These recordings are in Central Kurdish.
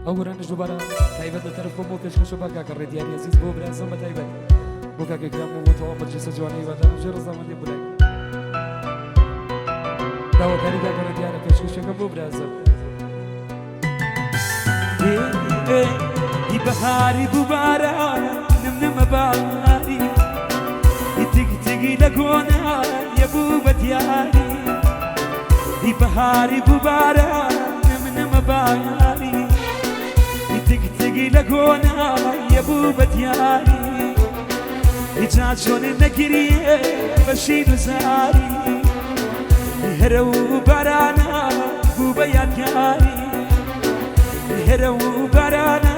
ئەو گۆرانیش دووبارە تایبەت لە تەرەف خۆم بۆ پێشکەشە بە کاکە ڕێدیاری ئەزیز، بۆ برازم بە تایبەت، بۆ کاکە کرام و بۆ تەواو مەجلیسە جوانە. هیوادارم ژێر ڕەزامەندی بولای. داواکاری کاکە ڕێدیارە پێشکەشەکە بۆ برازم. ی بەهاری بوو باران نم نمە باری، تگ تگی لە گۆنا یەبوو بە دیاری. ی بەهاری بوو باران نم نمە باری، تگ تگی لە گۆنا یەبوو بە دیاری. جا چۆن نەگریێ بە شین و زاری، هەرە و بارانە بوو بە یادگاری، هەرە و بارانە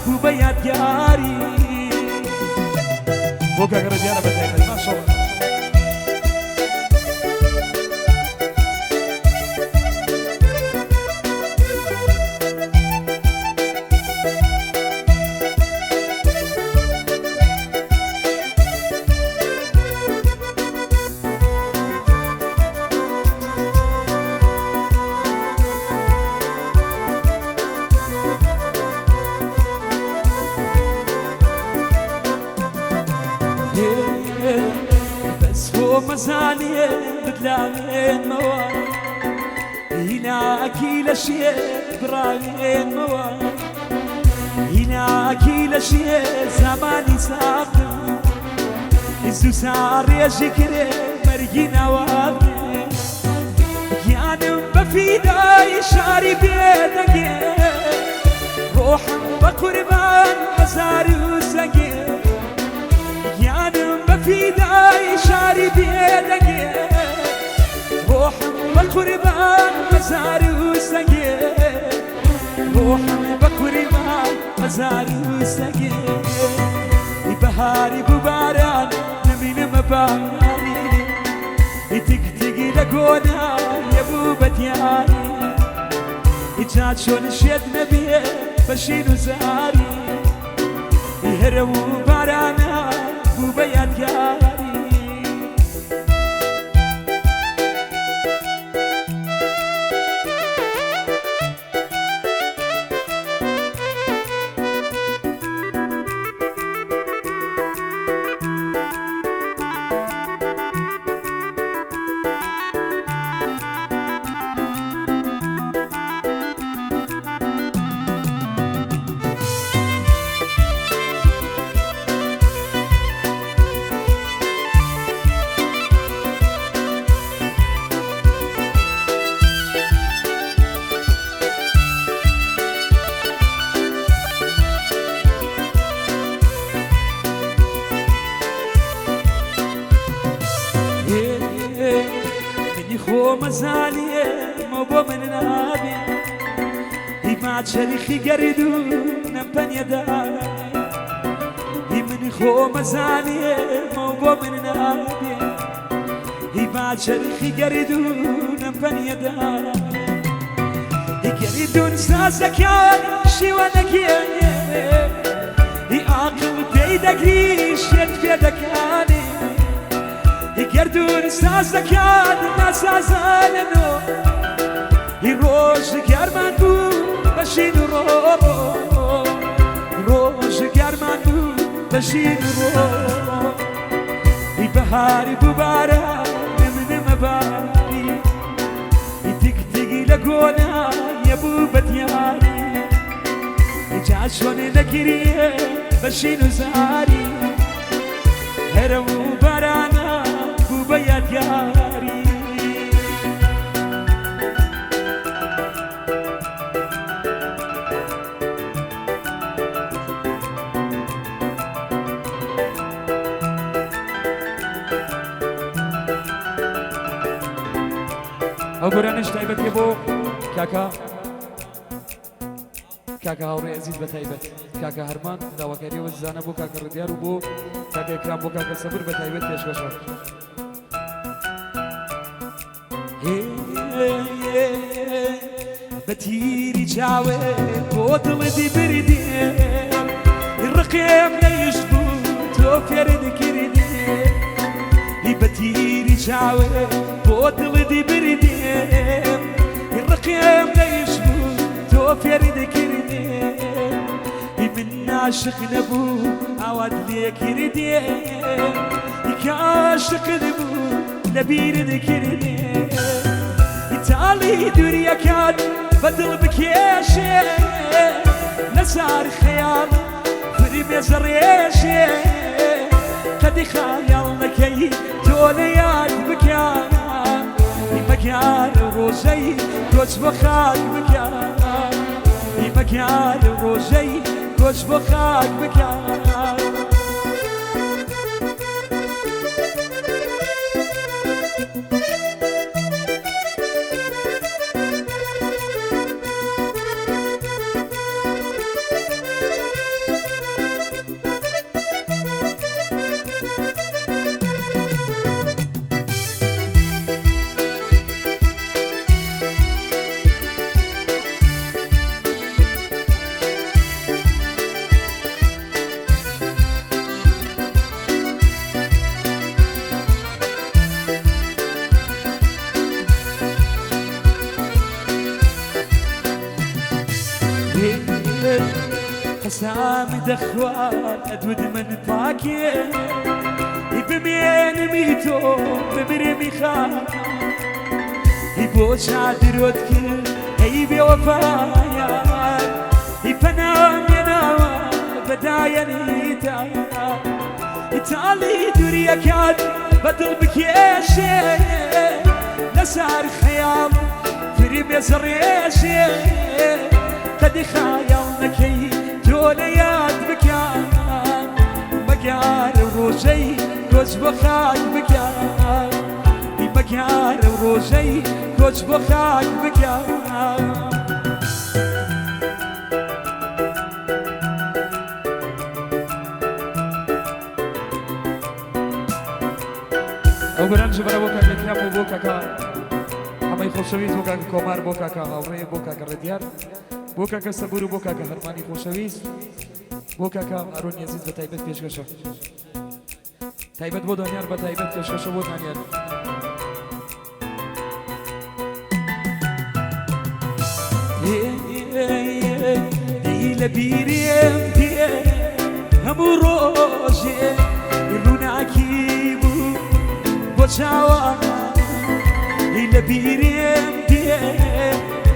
بوو بە یادگاری. بۆ کاکە ڕێدیارە بە تایبەت، ماشەڵڵا. بەس خۆ مەزانێ بدلاوێنمەوە، هیناکی لە شێ بڕاوێنمەوە، هیناکی لە شێ زمانی ساختم زوو ساڕێژی کرێ مەرگی ناوابێ. گیانم بە فیدای شاری بێدەگێ، ڕۆحم بە قوربان هەزار و سەگێ. گیانم بە فیدای شاری بێدەگێ، ڕۆحم بە قوربان هەزار و سەگێ، ڕۆحم بە قوربان هەزار و سەگێ. بەهاری بوو باران نمینمە باری، تگ تگی لە گۆنا یەبوو بە دیاری. جا چۆن شێت نەبێ بە شین و زاری، هەرە و بارانە بوو بە یادگاری. منی خۆ مەزانێ مە بۆ من نابێ، هیما چەریخی گەردوو نەمپەنیەدا. هی منی خۆ مەزانێ مە بۆ من نابێ، هیما چەریخی گەردوو نەمپەنیەدا. گەردوون سازەکان شیوە نەگێ، هی ئاقڵ پێی دەگری شێت پێ دەکانێ. گەردوون سازەکان ناسازانەوە، هی ڕۆژگارمان بوو بە شین و ڕۆ، ڕۆژگارمان بوو بە شین و ڕۆ. هی بەهاری بوو باران نمنمە باری، تگ تگی لە گۆنا یەبوو بە دیاری. جا چۆن نەگریێ بە شین و زاری، هەرە و بارانە بوو بە یادگاری. ئەو گۆرانیش تایبەتیە بۆ کاکە کاکە هاوڕێ ئەزیز بە تایبەت کاکە هەرمان، داواکاریەوە زانە بۆ کاکە ڕدیار و بۆ کاکە ئەکرام، بۆ کاکە سەبر بە تایبەت پێشکەشە. بە تیری چاوێ بۆ دڵی بردێ، ڕقێم نەیشت بوو تۆ فێرت کردێ. بە تیری چاوێ بۆ دڵی بردێ، ڕقێم نەیشت بوو تۆ فێری دەکردێ من عاشق نەبوو ئاوات لێکردێ کە عاشق نەبوو لەبیر دەکردێ تاڵی دووریەکان بە دڵ بکێشێ لەسار خەیاڵ فرمێزە ڕێژێ قەدی خایاڵ نەکەی تۆ لە یاد بکە مەگار ڕۆژەی کۆچ بۆ خاک بکە مەگار ڕۆژەی کۆچ بۆ خاک بکە. قسام دەخوات ئەدود من پاکێ بمێنمی تۆ بمرمی خاک بۆ چادرۆت کرد ئەی بێوەفایان پەنام لێناوە بەدایەنیتا تاڵی دووریەکان بە دڵ بکێشێ لەسەر خەیاڵ فرمێزە ڕێژێ قەدی خایاڵ نەکەی تۆ لە یاد بکە مەگار ڕۆژەی کۆچ بۆ خاک بکە مەگار ڕۆژەی کۆچ بۆ خاک بکە. ئەو گۆران ژمارە بۆ کاکە کرام و بۆ کاکە حەمەی خۆشەویست، بۆ کاکە کۆمار، بۆ کاکە هاوڕێ، بۆ کاکە ڕێدیار، بۆ کاکە سەبور و بۆ کاکە هەرمانی خۆشەویست، بۆ کاکە ئارۆن یەزید بە تایبەت پێشکەشە، تایبەت بۆ دانیار بە تایبەت پێشکەشە بۆ دانیار. دی لە بیرێم دێ هەموو ڕۆژێ ڕووناکی بوو بۆ چاوان لە بیرێم دێ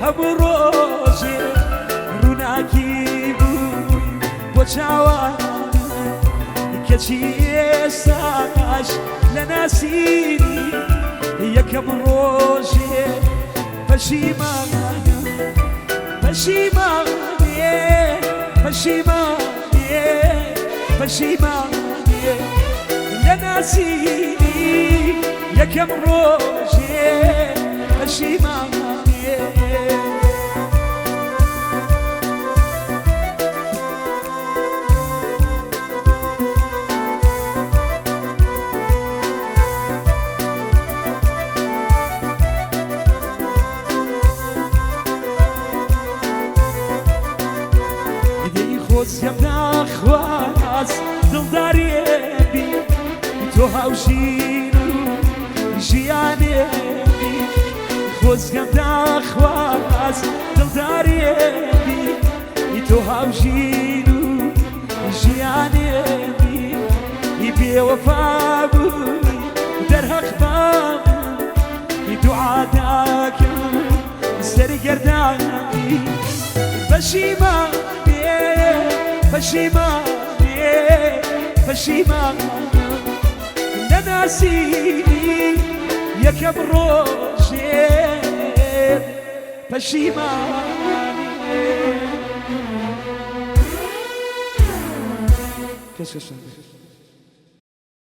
هەموو ڕۆژێ ڕووناکی بوو بۆ چاوان کەچی ئێستاش لە ناسینی یەکەم ڕۆژێ پەشیمانم پەشیمانێ پەشیمانێ پەشیمانێ لە ناسینی یەکەم ڕۆژێ پەشیمانێ. دەی خۆزگەم ناخواست دڵدارێ بی تۆ هاوژین و ژیانێ بی خۆزگەم ناخواست دڵدارێ بی تۆ هاوژین و ژیانێ بی بێوەفا بووی دەرهەق بام دوعا داکەم سەرگەردانی پەشیمانێ پەشیمانێ پەشیمان لە ناسینی یەکەم ڕۆژێ پەشیمانێ. پێشکەشتان.